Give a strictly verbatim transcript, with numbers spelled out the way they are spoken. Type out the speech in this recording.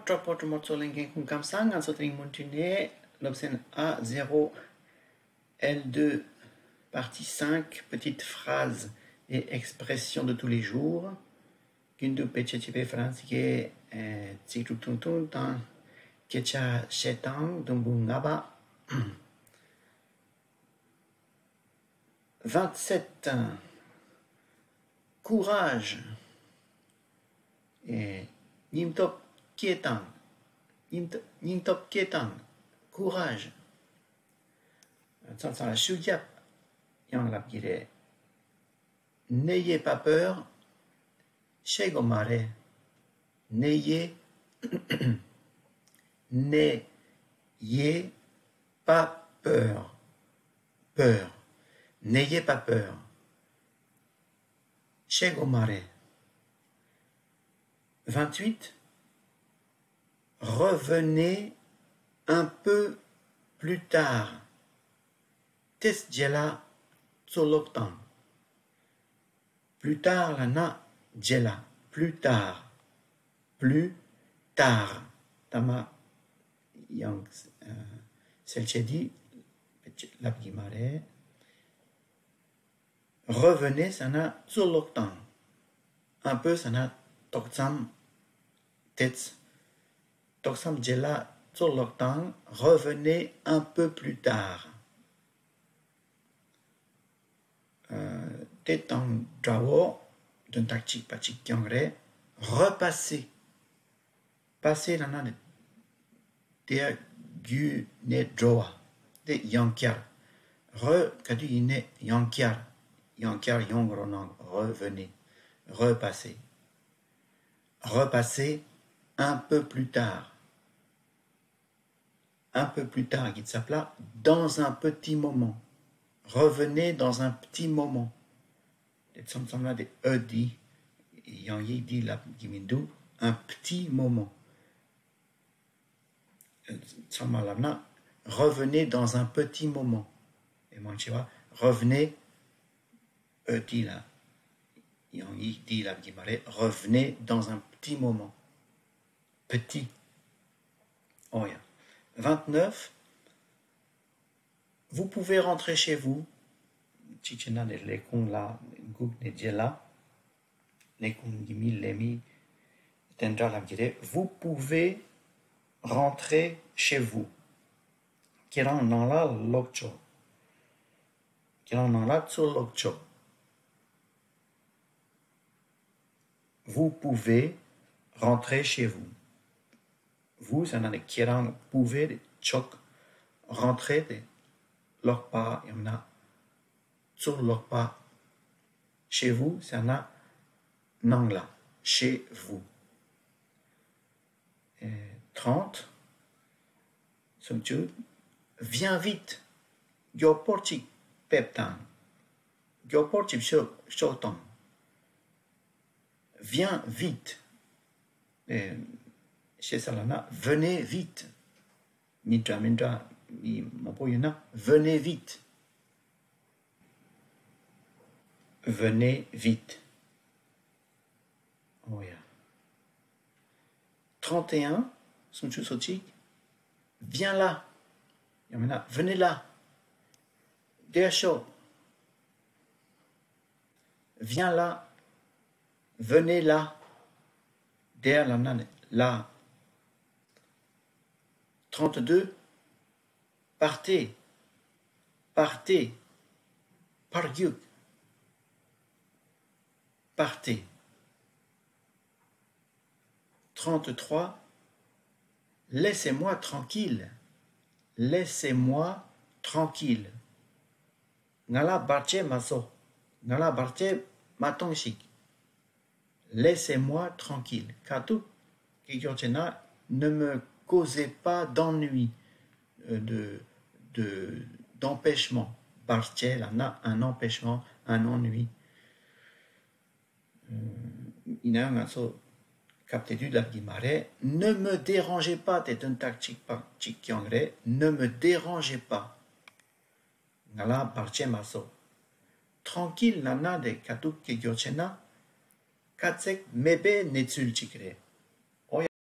Trois portes morceaux ལེན་མཁན་སྐུ་ཁམས་བཟང་། ང་ཚོ་དེ་རིང་མུ་མཐུད་ནས་སློབ་ཚན་ཨ་ཟེརོ། L deux, partie cinq, petites phrases et expressions de tous les jours. རྒྱུན་དུ་བེད་སྤྱོད་བྱེད་པའི་ཧྥ་རན་སི་སྐད་ཚིག་གྲུབ་ཐུང་ཐུང་དང་སྐད་ཆ་བཤད་སྟངས་དུམ་བུ་ལྔ་པ། Vingt-sept. Courage. སྙིང་སྟོབས་སྐྱེད་སྟངས། སྙིང་སྟོབས་སྐྱེད་སྟངས། Courage. མཚམས་མཚམས་ལ་ཤུགས་རྒྱབ་ཡང་ལབ་ཀྱི་རེད། N'ayez pas peur. ཤེས་དགོས་མ་རེད། N'ayez, n'ayez pas peur. Peur. N'ayez pas peur. ཤེས་དགོས་མ་རེད། Vingt-huit. Revenez un peu plus tard. ཏོག་ཙམ་རྗེས་ལ་ཚུར་ལོག་དང་། Plus tard ལབ་ན་རྗེས་ལ། Plus tard. Plus tard. ད་མ་ཡང་གསལ་བྱེད་འདི་ལབ་ཀྱི་མ་རེད། Revenez ཟེར་ན་ཚུར་ལོག་དང་། Un peu ཟེར་ན་ཏོག་ཙམ། ཏོག་ཙམ། ཏོག་ཙམ་རྗེས་ལ་ཚུར་ལོག་དང་། Revenez un peu plus tard. དེ་དང་འདྲ་བོ་དོན་དག་གཅིག་པ་གཅིག་རྐྱང་རེད། Repasser. Passer ལབ་ན་དེ་བརྒྱུད་ནས་འགྲོ་བ། དེ་ཡང་བསྐྱར། Re ག་དུས་ཡིན་ནའི་ཡང་བསྐྱར། ཡང་བསྐྱར་ཡོང་དགོས་རེད་ན། Revenez. Repasser. Repasser un peu plus tard. Un peu plus tard གི་ཚབ་ལ། Dans un petit moment. Revenez dans un petit moment. དེ་མཚམས་མཚམས་ལ་དེ་ཨ་འདི་ཡང་ཡིག་འདི་ལབ་ཀྱི་མི་འདུག Un petit moment. ཚང་མ་ལབ་ན། Revenez dans un petit moment. དེ་མང་ཆེ་བ་Revenez. ཨ་འདི་ལ་ཡང་ཡིག་འདི་ལབ་ཀྱི་མ་རེད། Revenez dans un petit moment. Petit. Oh yeah. Vingt-neuf. Vous pouvez rentrer chez vous. གཅིག་བྱས་ན་ནི་ལས་ཁུངས་ལ་སྒུག་ནས་རྗེས་ལ། ལས་ཁུངས་ཀྱི་མི་ལས་མི་དེ་འདྲ་ལབ་ཀྱི་རེད། Vous pouvez rentrer chez vous. ཁྱེད་རང་ནང་ལ་ལོག་ཆོག་ཁྱེད་རང་ནང་ལ་ཚུར་ལོག་ཆོག Vous pouvez rentrer chez vous. Vous ཟེར་ན་ནི་ཁྱེད་རང་། Pouvez དེ་ཆོག Rentrer དེ་ལོག་པ་ཡང་ན་ཚུར་ལོག་པ། Chez vous ཟེར་ན་ནང་ལ། Chez vous. Trente. སུམ་ཅུ། Viens vite. མགྱོགས་པོར་ཅིག་ཕེབས་དང་། མགྱོགས་པོར་ཅིག་ཤོག་ཤོག་དང་། Viens vite. ཞེས་ལབ་ན། Venez vite. མི་འདྲ་མི་འདྲ་མི་མང་པོ་ཡོད་ན། Venez vite. Venez vite. Oh yeah. Trente et un. སུམ་ཅུ་སོ་གཅིག། Viens là. ཡང་མིན་ན། Venez là. འདིར་ཤོག Viens là. Venez là. འདིར་ལབ་ན་ནི་là. Trente-deux. Partez. Partez. Pardiuk. Partez. Trente-trois. Laissez-moi tranquille. Laissez-moi tranquille. ང་ལ་བར་ཆད་མ་བཟོ། ང་ལ་བར་ཆད་མ་གཏོང་ཞིག Laissez-moi tranquille. ཁ་ཐུག་སྐད་ཆ་བཤད་ན། Ne me causez pas d'ennui, de, de, d'empêchement. བར་ཆད་ལབ་ན། Un empêchement, un ennui. ཡིན་ན་ང་ཚོ་སྐབས་དེ་དུས་ལབ་ཀྱི་མ་རེད། Ne me dérangez pas དེ་དོན་དག་གཅིག་པ་གཅིག་རྐྱང་རེད། Ne me dérangez pas. ང་ལ་བར་ཆད་མ་བཟོ། Tranquille ལབ་ན་དེ་ཁ་ཐུག་སྐད་ཆ་བཤད་ན། དཀའ་ཚེགས་མེད་པའི་གནས་ཚུལ་གཅིག་རེད།